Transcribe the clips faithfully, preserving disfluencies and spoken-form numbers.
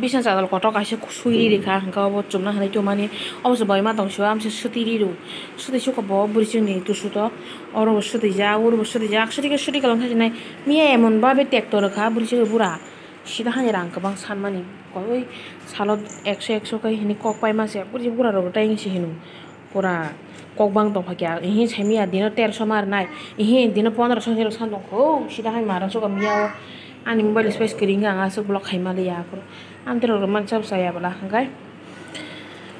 Bisna chadal kotor kaisa sui ri rikha, hwnkhe obo chumna hinwi tumani. Obo se boima tong sio, amse swtwi ri rw. Swtwi sukha bo bwrwi chwngni tusu to. Oro bo swtwi jak, oro bo swtwi jak, swtwi khe swtwi kalang thajinai. Miya emon babe tekto rwkha bwrwi chwngni bura. Sida hani rang kwbang sanmani. Koi salo ekso ekso khe hini kok paima se. Bwrwi bura rok tai se hino. Pura kok bang tong pha kya, ihi sai miya dino terso mar nai, ihi dino pondroso hinwi rok san tong kho, sida hai maro suka miya o, ani mobile space kwrwi wngkha, ang aswk block khai ma liya aphuru, ang terok rok mansa bwsa ya bwla, hwnkhe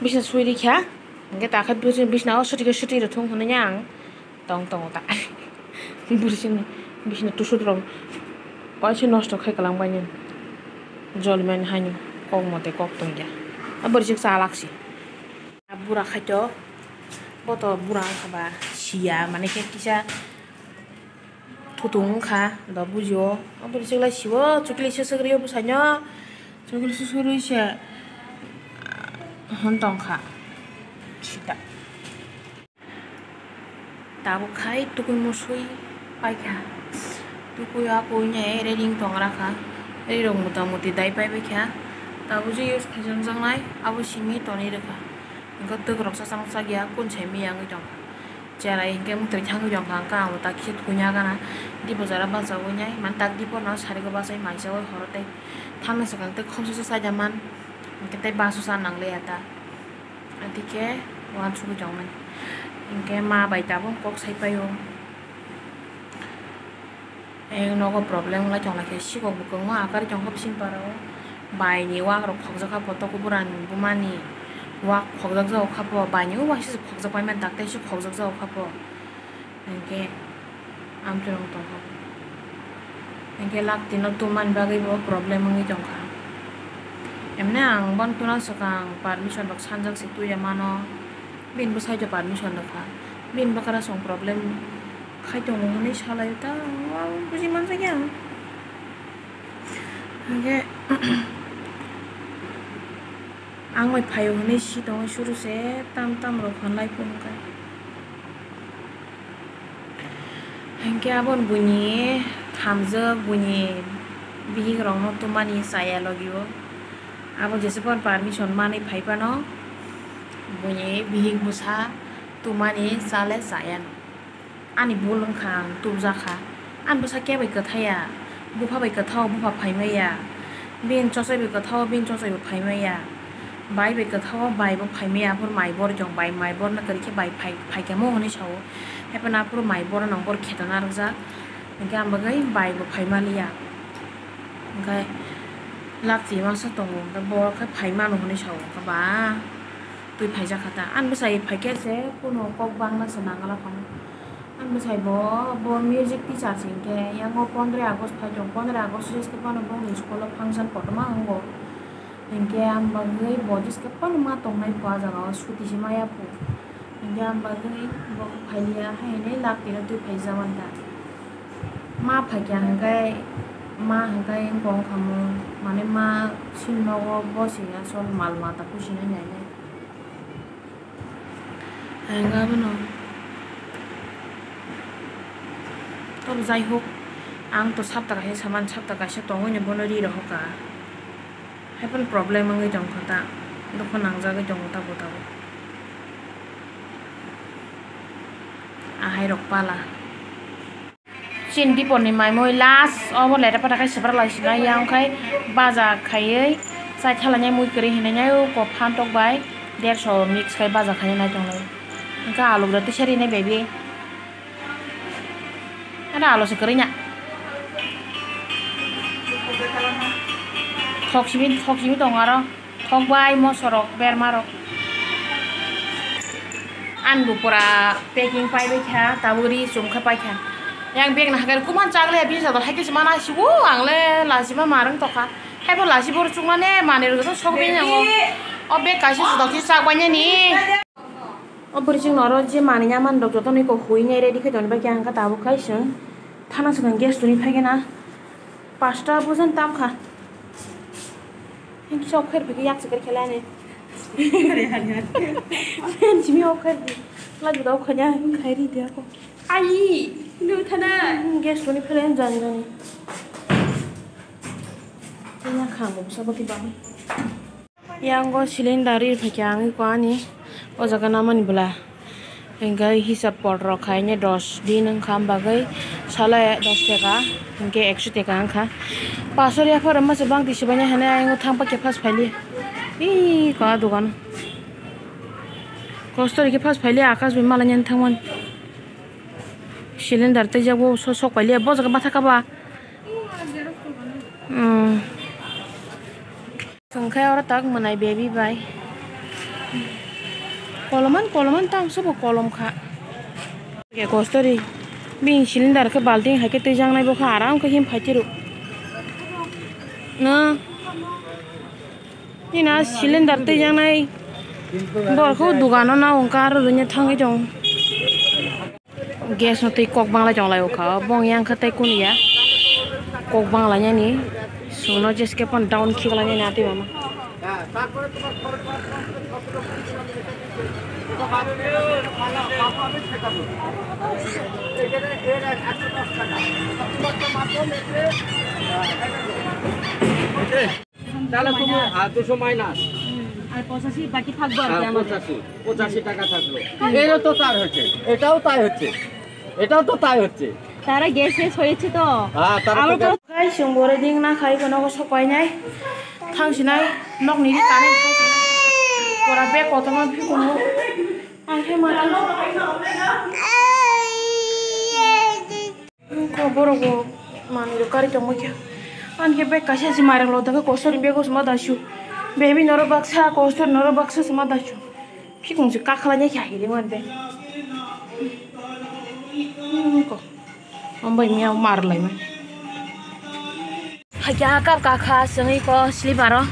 bisna sui rikha, hwnkhe ta khe bisna o swtwi khe swtwi rw thung hwnwi ang tong tongo ta. Bwrwi chwngni bisna tusuk rok waisa nosto khai kwlang bainani, joli mani haino kok mote kok tong ya, a bwrwi chwng chalak si. Bura khaito, bo to bura wngkha ba siya, mane khe kisa thutung wngkha, do bujio. Aboni siklai sibo chukli sesek rio bwsaino, chukli sesek rio se hwn tongkha sita. Tabuk khai tukui musui paikha, tukui akui ne reading tongra kha, rirok mota moti dai pai baikha, tabuk je use khaijak jaknai abo simi tonwi rwkha. Hwnkhe twk rok chachang chakya kun sai miya wngwi tongkha. Cherai hwnkhe mwtwi thangwi tongkha, hwnkhe abo tak kisa thuina gana. Dipo jora bachaui nai, mani tak dipo no sari go bachai maichaui horo tei thangna swkang tei khopsa sa chaida man. Hwnkhe tei baso cha nangliya ta. Adikhe uansugwi tongmani. Hwnkhe ma bai tabuk kok sai paio. Eyang nogo problem wngla tongla khe sikok bo kwbangma akari tongkha bising parao. Bai ni wak rok khokjak kha pho toko bura ni buma ni wak khokjak jao kha pho, bai ni o waisa se khokjak pai mani tak tei se khokjak jao kha pho. Hinkhe amchwrwng tongkha pho. Hinkhe lak tino tumani bagwi bo problem wngwi tongkha. Emne ang bono tuna swkang permission rok sanjak se tuya mano. Bini bwsai to permission rwkha. Bini bwkra song problem khai tongo hwnwi salaio ta, ang buji manjakya. Hinkhe ang bai phaio hwnwi si tongo suru se tam tam rok hwnlai phuru hwnkhe. Hinkhe aboni buini thamjwk buini bihik rokno tumani chaya logio. Abo jesa phano permission manwi phai phano buini bihik bwsa tumani chale chayano. Ani bul wngkha, ang tubjakha. Ani bwsa khe bai kwthaiya, bupha bai kwthao bupha phaimaiya, bini chosoi bai kwthao bini chosoi bo phaimaiya, bai bai kwthao bai bo phaimaiya, aphuru mai bor jong bai mai borno kwrwi khe bai phai phaikha mo hwnwi sao. Haiphano aphuru mai borno nang bor khetana rwjak, hinkhe ang bagwi bai bo phaimaliya. Hinkhe lakchi masa tongo, hinkhe bo khe phaimano hwnwi sao, hinkhe ba twi phaijakha ta. Ani bwsai phaikhe se kuno kok bangna se nangala phano. Ani bwsai bo, bo music teacher se hinkhe, yango pondoroy August phai tongo, pondoroy August jeske phano bongni school o function kotorma wngo. Hinkhe ang bagwi bo jeske phano ma tongnai pho, ah jaga o suti se maya pho. Hinkhe ang bagwi bo khe phailiya, hai hinwi lak tino twi phaijak manta. Ma phaikha hinkhe, ma hinkhe wngkha mung, mane ma chini nogo bo se asol mal mata pusinai nainai. Ang abono. Tobo jai hok, ang to sapta kaisa saman, sapta kaisa tongwi no bono ri rohor ka. Haiphano problem wngwi tongkha ta, dukho nangjagwi tongo tabuk tabuk. Ahai rok pala. Chini dipor ni mai mui last obo leta pata khai swprak lai sinai ya, wngkhai baja khaiwi chai thala nai mui kwrwi hinwi nai o kok phan tok bai derso mix khai baja khai nai tong lai. Wngkha alu rok tisa rinai bai bi. Ano alu se kwrwi na. Thok simi, thok simi tongo aro. Thok bai moso rok berma rok. Ang bo pura packing pai bai kha, tabuk ri chum kha pai kha. Yang bag na hagar kuman chagle bini jadol hai khe se mana sibo ang le lachima ma rwng tokha. Hai bo lachi bor chukma ne mani rwgwi sok bini nango. O bag kaisa jadol khe chak bai nani. O bwrwi chwng norok je manwi ya man rok jotono eko hui nai ready khai tongni bagwi ang kha tabuk khai chwng thana swkang gas tuni phai gana. Pasta bujan tam kha. Hengki sok khair phai yak sikir khelai ne. Pen simi ok khair di. La juda ok khanya hing khai ri dia ko. Ai, nu thana. Gas tuni phai jani jani. Kenya khang bo sa bati bang. Yang o cylinder ri phaikha ang ko ani o jaga namani bwla. Hingke hisab pot rok khaine dos din wngkha, bagwi salo dos teka, hingke ekso teka wngkha. Paso riya pharo masa bang tisi banya hene ayang thang pakya phas phaili. Ii, ko a dogan. Kostor ke phas phaili akas bai malanya thangman. Cylinder tei jabo so sok phaili bo jaga batha kaba. Hmm. Chwng khe oro tak mwnai baby bai. Koloman, koloman tang sobo kolom kha. Kostori. Bini cylinder khe balting hai khe twijaknai bo kha, aram khe him phai tiro. No. Nina cylinder twijaknai. Bor kho dugano na wngkha aro rwnya thangwi tong. Gas no twi kok bangla chonglai o kha, bong yang kha tei kunu ya kok bangla yani sungno jeske pon down khiklai nani atwi mama. তাহলে তুমি, আহ, দুশো মাইনাস। হুম, আর পঁচাশি বাকি থাকবে আর কি হ্যাঁ, আমাদের। পঁচাশি, পঁচাশি টাকা থাকলো। হুম। এরও তো তাই হচ্ছে, এটাও তাই হচ্ছে, এটাও তো তাই হচ্ছে। তারা গ্যাস শেষ হয়েছে তো। হ্যাঁ, তারা তো আমরা গ্যাস তো Guys, chwng bore ding na khai kono ko sopai nai. Thang sinai, nok ni kanai thang sinai. Pora bag kotorma bhikungo. Ang khe ma thang. Ko borok bo manwi rok kari tongma khe. Ani khe bag kaisa se mairang lo dagw kosor ni bag o se ma dasu. Baby norok baksa kosor norok baksa se ma dasu. Phikung se kakhlai nai khe ahileng mani de. Ko. Ambai miya mar lai mani. Hakya kap kakha sengwi ko slipper o.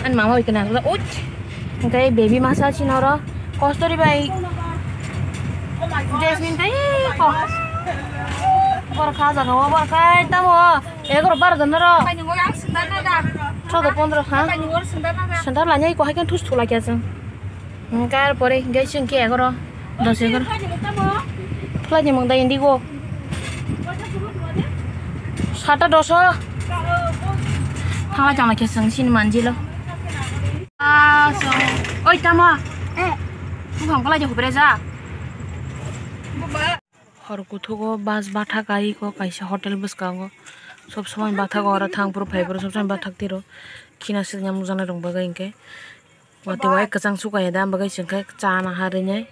Ani mama bai kena uch. Hingke baby masa sinoro kostori bai. Jasmine tei ko. Bor kha jaga o bor kha tamo. Egaro bar don ro. Chodo pondro ha. Sandar lanya ko haikhe thus thula kya jeng. Hingke ar pore hingke chwng khe egaro, dos egaro. Flight ni mung da Indigo. Sata doso. Thangla changla khe chwng sini manjilo. Ah, so. Oi, tama. Buphang flight ni hubreja. Hor kuthugo bus bathak ai ko kaisa hotel bwskango. Sob somoi bathak oro thang phuru phai phuru sob somoi bathak tiro. Khina swknai mukjaknai rok bagwi hinkhe. Watwi wai kwchang sukaya da bagwi chwngkhe cha na harwi nai.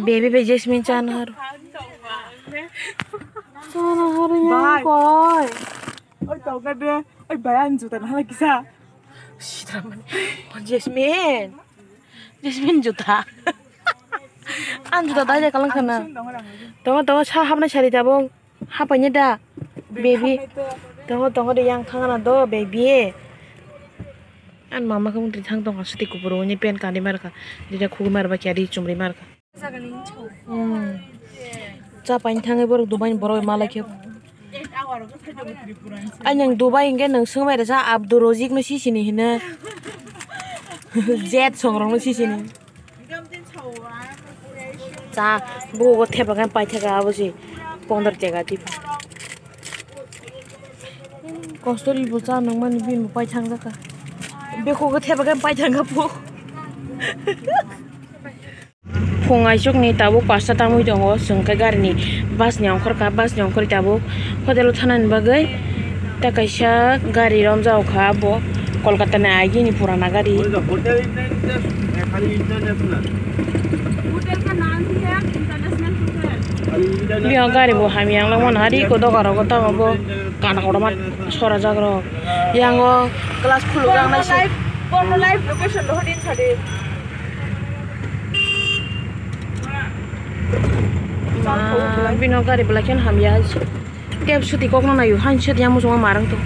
Baby bai Jasmine cha na har. Cha na harwi nai koi. Oi tongkha de. Oi bai ani juta na hala kisa. Jasmine. Jasmine juta. Ang juta dai dai kalang khana. Tongo tongo sa hapnai sari tabung. Hapaini da. Baby. Tongo tongo de yang thangna do baby. Ang mama khe mungtwi thang tongkha swtwi kupuro ni pen kani markha. Rida khugwi marba kya ri chumri markha. Hmm. Cha paini thangwi borok Dubai ni borok bai malai khe. Ai nwng Dubai hinkhe nwng swngbai resa Abdul Razik no sisini hino. Jet songrok no sisini. Cha bugo thepa khe paithaka abo se pondro teka tip. Kostori bo cha nangmani bini bo paithang jakha. Beko khe thepa khe paithang kha bo. Phung aisuk ni tabuk pasta tangwi tongo, chwng khe gari ni bus ni ongkhor kha, bus ni ongkhorwi tabuk hotel o thana ni bagwi ta kaisa gari romjak kha, bo Kolkata ni agini purana gari. Bini o gari bo hamya wng langmano, hari eko doga rogo tamo bo kana kotorma sora jak rok, yang o glass khuluk jak nai se. Live, live location rohordi sadi. Ma, bino gari belai kheno hamya hai se. Tep suti kokno naio, hain siyat yang muchungo marang tong.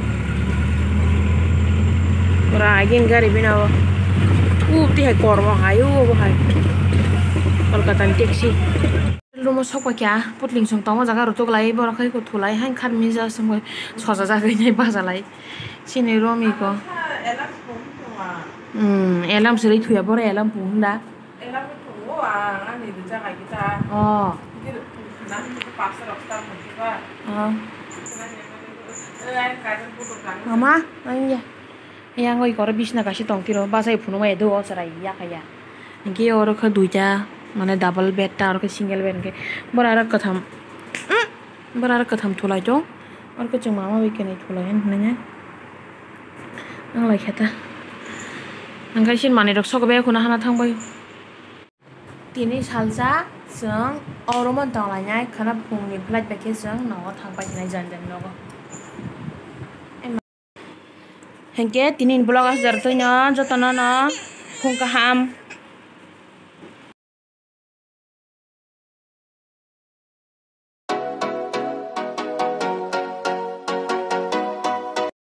Pura agin gari bina o. U, tihai kormo hai, u, obo hai. Kolkata ni taxi. Room o sokpakya, putling song tongma jaga rw tuklai, borok hai kuthulai, hain kharmi ja songwi soja jagwi nai bajalai. Chini room iko. Hmm, alarm siri thuya boro alarm pung hwnda. Alarm pung o, ang ani rijak ai kita. Oh. Nang pasa rok ta pung ba. Oh. Mama, ang ya. Yang oi koro bisna kaisa tong tiro, bachai phunukmaya do o chwrai yakha ya. Hinkhe oro khe duita, mane double bed ta, oro khe single bed hinkhe. Bora aro kwtham, bora aro kwtham thulai tong. Oro khe chwng mama bai kwnwi thulai hwn hwnwi. Ang lai khe ta. Ang khe sin manwi rok sok bai khuna hana thang bai. Tini salsa chwng o room-o tonglainai khwna phungni flight bai khe chwng nogo thang paikhinai jani jani nogo. Hinkhe tini vlog aswk jora twino jotono no phung kaham